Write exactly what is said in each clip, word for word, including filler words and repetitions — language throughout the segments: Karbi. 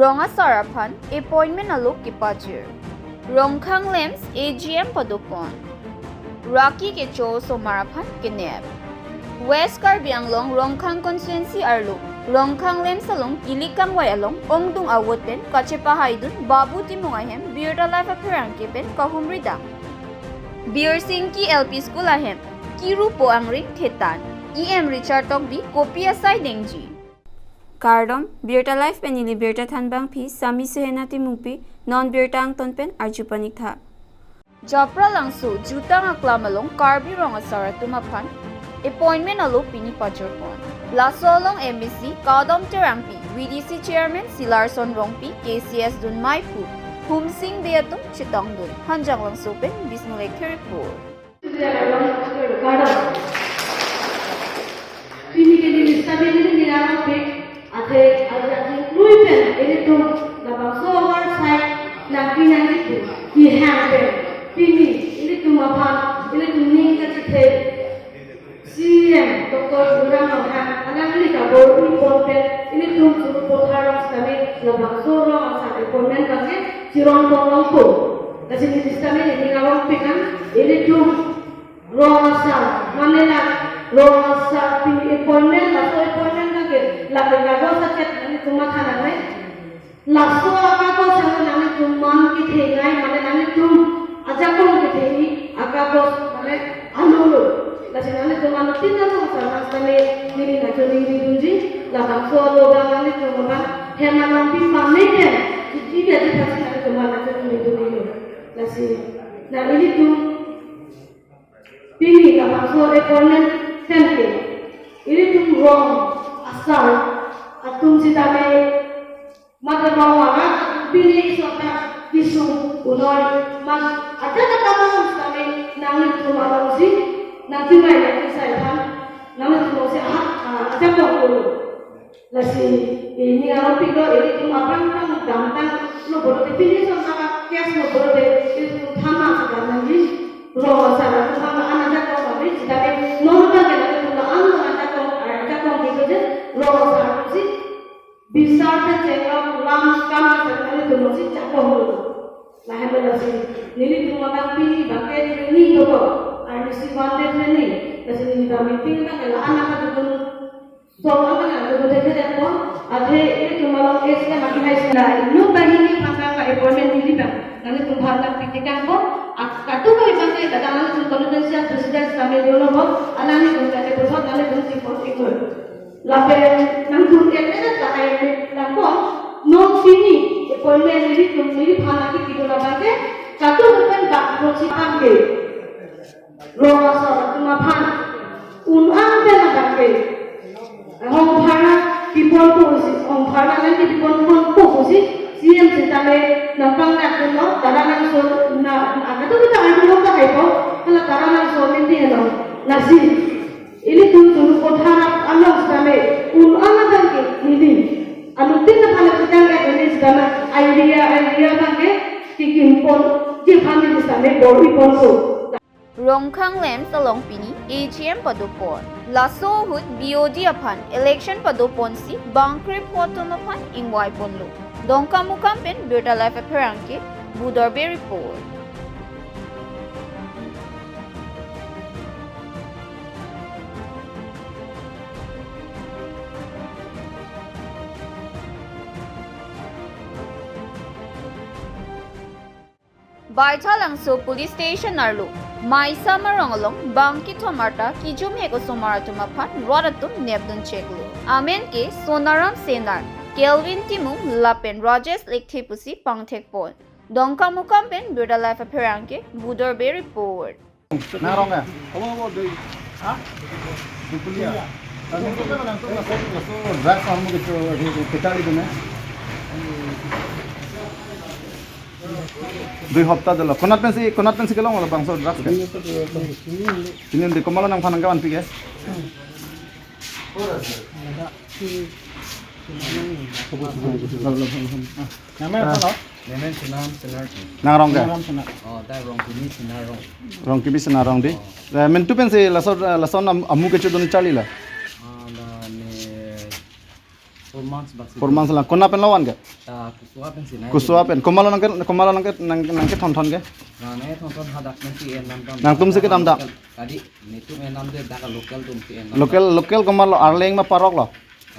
Rong asar aphan appointment alo kepajir. Rongkhang LAMPS A G M padopon. Raki kecho osomar aphan kenep. West Karbi Anglong Rongkhang constituency arlo Rongkhang LAMPS along ili kangvai along ongdung avote pen kachepahaidun Babu Timung ahem Birta Live apherangke pen kahumridam. Birsingki L P School ahem kirupo angring thetan. E M Richard Tokbi kopi asai dengji. Kardom, Birta Live pen neli Birta Thanbangpi, Sami Suhena Timungpi, non birta angton pen arju panik tha. Japralangso jutang aklam along Karbi Rong Asar atum aphan appointment alo pini pajirpon. Laso along M A C Kadom Terangpi, V D C Chairman Silarson Rongpi, K C S dun maiphu Humsing Bey atum chetongdun. Hanjanglangso pen Bisnu Lekthe report. Pini ke neli sitame neli nirang pik, athe ajak lui pen ilitum labangso oversight nangpi nangji pu kehang pen pini ilitum aphan ilitum ning kachethe C E M Doctor Tuliram Ronghang alangli kabor-ipon pen ilitum Sarupathar along sitame labangso rong asar appointment abangke chirongpon longpo. Lasi neli sitame neli nirang pik an ilitum rong asar, mane la rong asar pini appointment, laso appointment abangke, lapen kagos achet nanglitum matha nangne. Laso akagos yang nanglitum man kethenei, mane nanglitum ajakong kethenei akagos, mane alo lo. Lasi nanglitum anuttin along asar nang sitame neli nangchoningri dunji, labangso alo abang nanglitum abang hem along pi pame pen, chiti biaji pasi nanglitum nangchoningri dunji lo. Lasi nang ilitum pini labangso appointment pen ke ilitum rong asar atum sitame mata rong arat pini isota kisung unoi mas ada kata mas sitame nanglitum alongsi nangkimai nangkisai aphan nanglitum alongsi aha, ah, ajakong dolo. Lasi, eh, neli arong pik lo, ilitum aphrang phrang damtang lo boro de, pini son saka case lo boro de, ilitum thana saka nangji, rong asar atum aphan la-an ajakong kami, sitame non abangke nanglitum la-an non ajakong, eh, ajakong kilo je, rong asar atum si bisar pen chenglok lam kam asar nanglitum si jakong lo. Lahenlo lasi, nelitum abang pini abangke training dolo, arnisi one day training, lasi neli abang meeting abangke la-an nangkadodun. So, abang ang tutu thek thek po, athe ilitum along S M aki hai sila, inut banghini aphan abang appointment neli abang, nanglitum aphan nangpi tekang po, ak-, kadokave abangke kadang nanglitum constituency president sitame dolo po, alangli tum kate pusat, nanglitum si po ikut. Lapen nangtum et et ta hai lang po, non pini appointment nelitum neliphan nangkepi dolo abangke, kadokave pen bak prosi abangke. Rong asar atum aphan un-an pen abangke hong bhara piponpo pusi, hong bhara nangkepiponpo pusi, C M sitame nangpangdak dunlo, Taralangso na, akatu kita adu hong kahai po, hala Taralangso minti helo, lasi ilitum Sarupathar along sitame un-an abangke neli anuttin aphan la chitang et neli sitame idea, idea abangke kekim ponji aphan neli sitame bor-iponpo. Rongkhang LAMPS along pini A G M padopon. Laso ahut B O D aphan election padoponsi bangkrep atum aphan ingvai ponlo. Dongkamukam pen Birta Live apherangke Budor Bey report. Baithalangso Police Station arlo Maisam arong along bang kethom arta kijumhek osomar atum aphan rat atum nepdun cheklo. Amen ke Sonaram Senar, Kelvin Timung lapen Rajesh Lekthe pusi pangthekpon. Dongkamukam pen Birta Live apherangke Budor Bey report. Nang rong ya? Abo, abo, dui. Ha? Dui puluh ya? Nang itu kan nang itu nang itu nang itu drugs armu gitu, di, di, kita gitu, nah. Dui hopta dolo. Konat pensi, konat pensi kelong labangso drugs ke? Ini di komatlo nangphan nangkevanpi ke? Nang men apa lo? Nang men Sonaram Senar. Nang rong ke? Sonaram Senar. Oh, dai Rongkimi Senar Rong. Rongkimi Senar Rong di. Oh. Eh, mentu pensi laso, laso nam amu kecho dun charli la. Ah, la ne Four months bak si. Four months lang. Kona pen lavan ke? Ah, Kuswa pen si nai. Kuswa pen. Komatlo nangke, komatlo nangke, nang, nangkethon thon ke? Nang nangkethon thon hadak nang si en nang thon. Nangtum si kedamtang. Kadi, netum en nang de dak local atum si en nang. Local, local komatlo, Arleng ma Parok lo?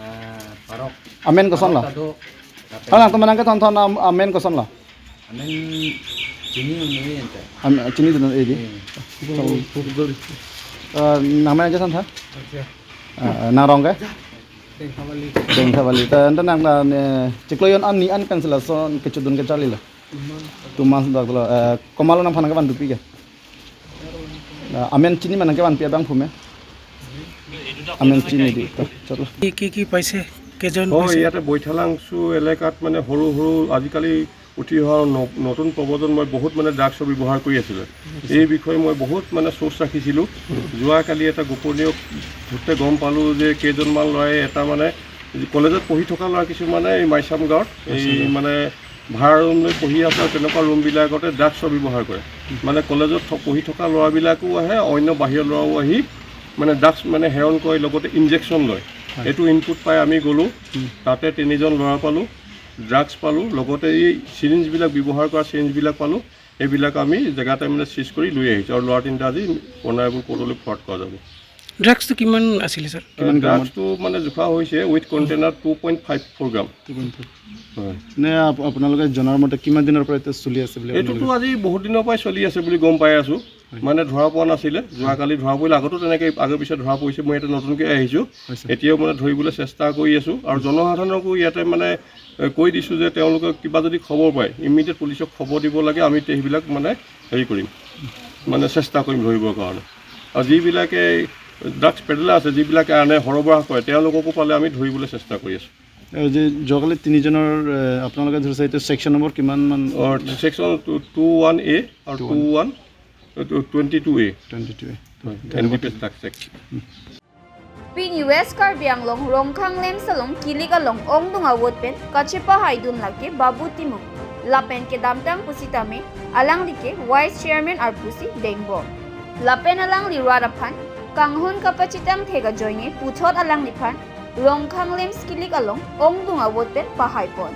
Ah, Parok. Amen kosonlo? Parok ta do. Ah, nangtum nangkethon thon am-, amen kosonlo? Amen chini un-e ente. Am-, chini un-e di. Hmm. So, ah, nang amen aja san tha? Acha. Ah, nang arong ke? Dengkhavali. Dengkhavali. Ta anta nang la ne chiklo jon ani an pen si lason kechedun kecharli lo. Two months bak lo. Eh, komatlo nangphan nangkevan dupi ke? Ah, amen chini ma nangkevanpi abang phume. Amen chini di. To, chotlo. কি কি কি পাইছে? কেইজন হয়, পাইছে? ইয়াতে বৈঠালাংচু এলেকাত মানে সৰু সৰু আজিকালি উঠি অহা ন-, নতুন প্ৰজন্মই বহুত মানে ড্ৰাগছৰ ব্যৱহাৰ কৰি আছিলে। এই বিষয়ে মই বহুত মানে চ'ৰ্চ ৰাখিছিলোঁ। যোৱাকালি এটা গোপনীয় সূত্ৰে গম পালোঁ যে কেইজনমান ল'ৰাই এটা মানে কলেজত পঢ়ি থকা ল'ৰা কিছুমানে এই মাইচাম গাঁৱত এই মানে ভাড়া ৰুম লৈ পঢ়ি আছে আৰু তেনেকুৱা ৰুমবিলাকতে ড্ৰাগছৰ ব্যৱহাৰ কৰে। মানে কলেজত থ-, পঢ়ি থকা ল'ৰাবিলাকো আহে, অন্য বাহিৰৰ ল'ৰাও আহি মানে ড্ৰাগছ মানে সেৱন কৰে, লগতে ইনজেকশ্যন লয়। হয়। এইটো ইনপুট পাই আমি গ'লোঁ, তাতে তিনিজন ল'ৰা পালোঁ, ড্ৰাগছ পালোঁ, লগতে এই চিৰিঞ্জবিলাক ব্যৱহাৰ কৰা চিৰিঞ্জবিলাক পালোঁ। এইবিলাক আমি জেগাতে মানে চিজ কৰি লৈ আহিছোঁ আৰু ল'ৰা তিনিটা আজি অনাৰেবল কোৰ্টলৈ ফৰৱাৰ্ড কৰা যাব। ড্ৰাগছটো কিমান আছিলে, ছাৰ? কিমান গ্ৰামৰ? ড্ৰাগছটো মানে জোখা হৈছে with container two point five four gram. Two point five. হয়। নে আপ-, আপোনালোকে জনাৰ মতে কিমান দিনৰ পৰা এইটো চলি আছে বুলি এইটোতো আপোনালোকে? আজি বহুত দিনৰ পৰাই চলি আছে বুলি গম পাই আছোঁ। হয়। মানে ধৰা পোৱা নাছিলে, যোৱাকালি ধৰা পৰিল, আগতো তেনেকৈ আগৰ পিছে ধৰা পৰিছে, মই ইয়াতে নতুনকৈ আহিছোঁ। হয়, ছাৰ। এতিয়াও মানে ধৰিবলৈ চেষ্টা কৰি আছোঁ আৰু জনসাধাৰণকো ইয়াতে মানে এ, কৈ দিছোঁ যে তেওঁলোকে কিবা যদি খবৰ পায়, ইমিডিয়েট পুলিচক খবৰ দিব লাগে, আমি তে-, সেইবিলাক মানে হেৰি কৰিম, মানে চেষ্টা কৰিম ধৰিবৰ কাৰণে। আৰু যিবিলাকে ড্ৰাগছ পেডলাৰ আছে, যিবিলাকে আনে সৰবৰাহ কৰে, তেওঁলোককো পালে আমি ধৰিবলৈ চেষ্টা কৰি আছোঁ। আৰু যে যোৱাকালি তিনিজনৰ, এ, আপোনালোকে ধৰিছে, এইটো ছেকশ্যন নম্বৰ কিমান মান? অ, section two, two one A আৰু two one. Two one, two, twenty two A. Twenty two A. হয়, ধন্যবাদ। N D P S drugs act. Pini West Karbi Anglong Rongkhang LAMPS along kilik along ongdung avote pen kachepahaidun lake Babu Timung. Lapen kedamtang pusitame alangli ke Vice Chairman arpu si dengbom. Lapen alangli rat aphan kanghon kapachitangthek ajoine puthot alangliphan Rongkhang LAMPS kilik along ongdung avote pen pahaipon.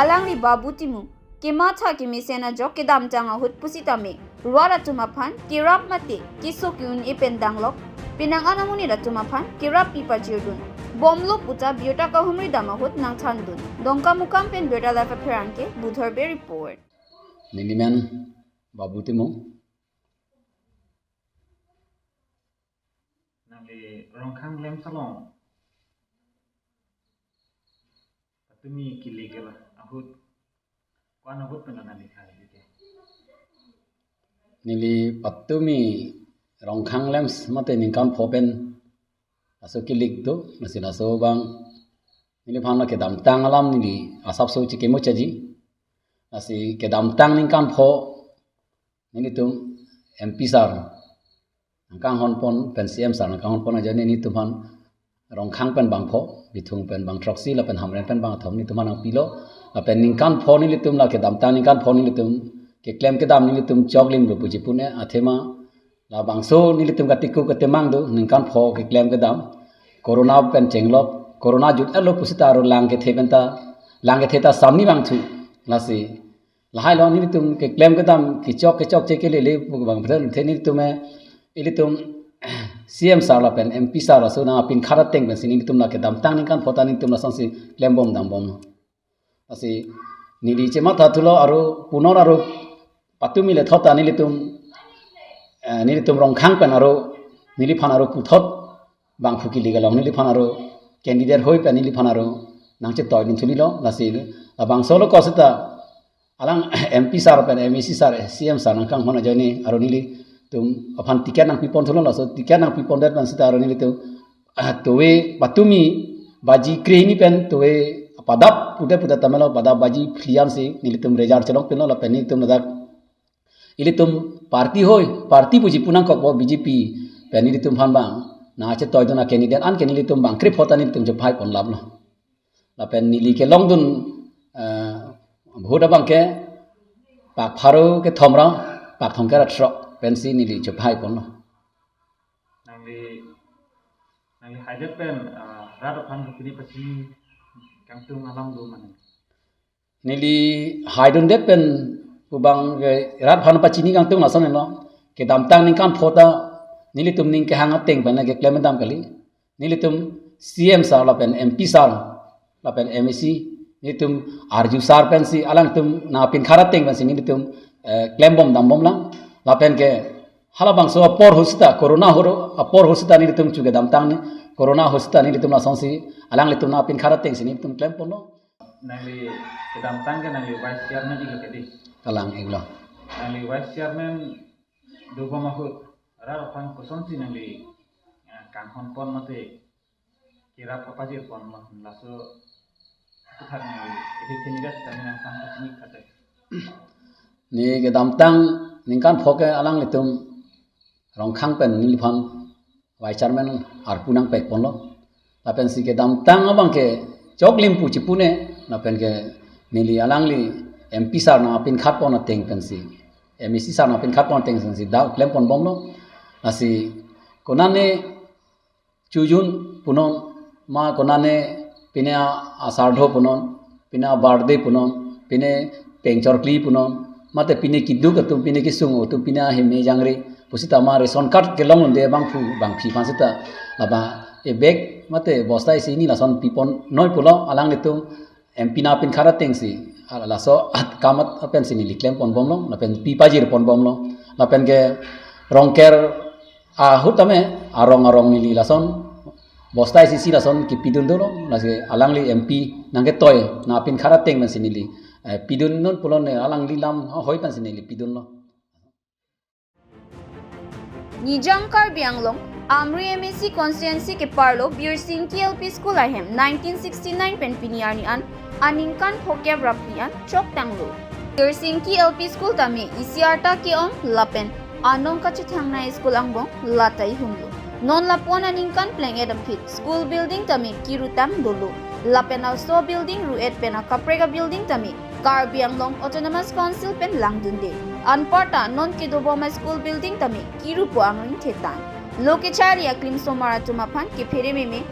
Alangli Babu Timung kematha kemesen ajok kedamtang ahut pusitame rat atum aphan kerap mate keso ke-un-e pen danglok, penang an amonit atum aphan kerap pi pajirdun bomlo puta birta kahumri dam ahut nangthandun. Dongkamukam pen Birta Live apherangke Budhor Bey report. Neli men Babu Timung. Nangli Rongkhang LAMPS along patumi kilik ke ba ahut, ko-an ahut pen nangli kha ke? Neli patumi Rongkhang LAMPS mate ningkan pho pen laso kilik do, lasi laso abang neliphan kedamtang alam neli asapso chikimo chaji. Lasi kedamtang ningkan pho nelitum M P sir nangkanghonpon pen C M sir nangkanghonpon ajoine nelitum aphan Rongkhang pen bangpho, Bithung pen bangthroksi, lapen Hamren pen bangkethom nelitum aphan nangpilo. Lapen ningkan pho nelitum la kedamtang ningkan pho nelitum keklem kedam nelitum choklimlo puji pune athema labangso nelitum katiku ketemang do, ningkan pho keklem kedam. Corona pen chenglok, corona jut-etlo pusita aro lang kethe penta, lang kethe ta samni bangthu. Lasi lahai lo nelitum keklem kedam kechok kechok che kelele pu bang phethe nelitum e, ilitum C M sir lapen M P sir laso nangpin khara teng pensi nelitum la kedamtang ningkan pho ta nelitum lasonsi klembom dambom. Lasi neli chematha thulo aro punor aro patumi le thot ta nelitum, eh, nelitum Rongkhang pen aro neliphan aro puthot bangphu kilik along neliphan aro candidate hoi pen neliphan aro nangchetoidun thunilo. Lasi labangso lo ko seta alang M P sir pen M A C sir, C M sir nangkanghon ajoine aro nelitum aphan ticket nangpipon thulo, laso ticket nangpipon det pen seta aro nelitum, ah, tove patumi baji kre hini pen tove padap pudet pudet tamelo padap baji phli ansi nelitum result chelongpinlo lapen nelitum ladak ilitum party hoi, party puji punangkokpo B J P pen nelitum aphan bang nangchetoidun a candidate an ke nelitum bang krip pho ta nelitum chephaiponlaplo. Lapen neli kelongdun, eh, vote abang ke pak pharo kethom ra pak thomkep ra throk pensi neli chephaiponlo. Nangli, nangli haidet pen, ah, rat aphan kopine pachini kangtung alam do mane. Neli haidundet pen pu abang ke rat aphan pachini kangtung lason lo. Kedamtang ningkan pho ta nelitum ning kehang ateng pen keklem dam kali. Nelitum C M sir lapen M P sir lapen M A C, nelitum arju sar pensi alangtum nangpinkhat ateng pensi nelitum, eh, klembom dambom lang. Lapen ke halabangso apor ahut seta, corona ahut, apor ahut seta nelitum chu kedamtang ni, corona ahut seta nelitum lasonsi alanglitum nangpinkhat atengsi nelitum klemponlo. Nangli kedamtang ke nangli vice chairman iklo kedi. Kalang iklo. Nangli vice chairman dobom ahut rat aphan kosonsi nangli, eh, kanghon pon mate kerap kapajir pon ma laso aputhak nangli isi thinigas kami nangtang kachini kate. Ni kedamtang ningkan pho ke alanglitum Rongkhang pen neliphan vice chairman arpu nangpekponlo. Lapensi kedamtang abang ke choklim pu chipune, lapen ke neli alangli M P sir nangpinkhat pon ateng pensi, M A C sir nangpinkhat pon ateng pensi dak klemponbomlo. Lasi konane chojun punon, ma konane pine a, asardho punon, pine a-birthday punon, pine pengchorkli punon, mate pine keduk atum, pine kesung atum, pine aheme jangre pusita ma ration card kelong unde bangphu bangphi aphan seta laba e bag mate bosta isi hini lason pipon noi pulo, alanglitum M P nangpinkhat atengsi, ah, laso at kamat apensi neli klemponbomlo, lapen pipajirponbomlo, lapen ke Rongker ahut tame arong arong neli lason bosta isi isi lason kipidun dolo, lasi alangli M P nangketoi nangpinkhat ateng pensi neli, eh, pidun non pulo ne alangli lam hoi pensi neli pidunlo. Nijang Karbi Anglong, Amri M A C constituency keparlo Birsingki L P School ahem nineteen sixty-nine pen pini arni an aningkan phokep ra phli an choktanglo. Birsingki L P School tame isi arta ke-ong lapen anong kachethangnei school angbong lata ihumlo. Non lapu-an aningkan pleng-et aphi school building tame kirutang dolo. Lapen laso building ru-et pen akaprek a-building tame Karbi Anglong Autonomous Council pen langdunde. Anparta non kedobom a-school building tame kirupo angring thetang. Lo kecharli aklimsomar atum aphan kephere meme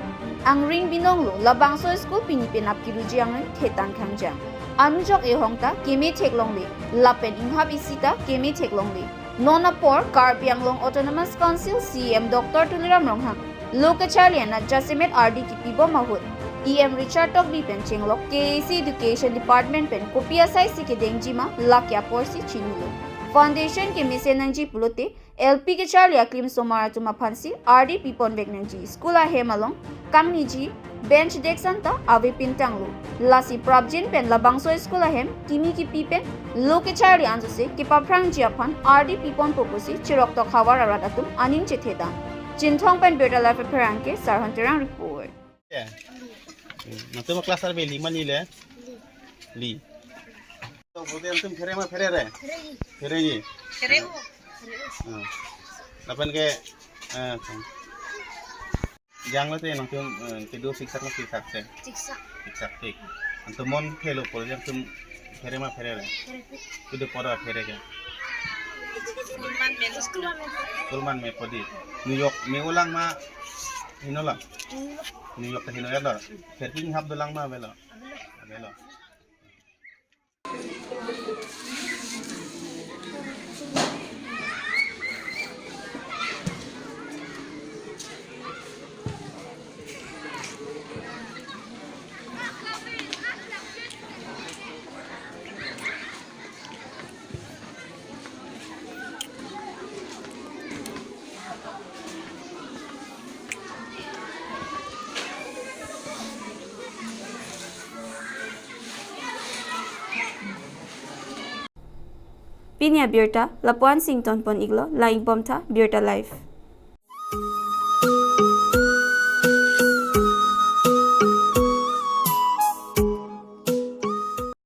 angring binonglo, labangso school pini penap kiruji angring thetang khangjang. Anujok ehong ta keme theklongle, lapen inghap isi ta keme theklongle. Non apor Karbi Anglong Autonomous Council C E M Doctor Tuliram Ronghang lo kacharli anat jasemet ardi kipibom ahut E M Richard Tokbi pen chenglok K A A C Education Department pen kopi asai si kedengji ma lake aporsi chinilo. Foundation kemesen nangji pulote L P kecharli aklimsomar atum aphansi ardi piponvek nangji. School ahem along kangniji bench desk anta ave pintanglo. Lasi prapjin pen labangso school ahem kimi kipi pen lo kecharli ansose kepaphrangji aphan ardi piponpo pusi Chiroktok havar arat atum aning chethe dam. Chinthong pen Birta Live apherangke Sarhon Terang report. Ya. Nangtum class arve, li ma neli? Li. To bote nangtum phere ma pherere? Phereji. Phere o. Ah. Lapen ke, eh, janglo te nangtum, eh, kedo siksak ma siksak se? Siksak. Siksak tik. Nangtum mon phelo pore nangtum phere ma pherere? Phere tik. Kedo pora phere ke? School man me. School man me podi. New York me olang ma henolang? New York. New York ta heno ya lo. Phere tik hap dolang ma avelo? Avelo. Pini abirta lapu-an si ingtonpon iklo, lang-ik bomtha, Birta Live.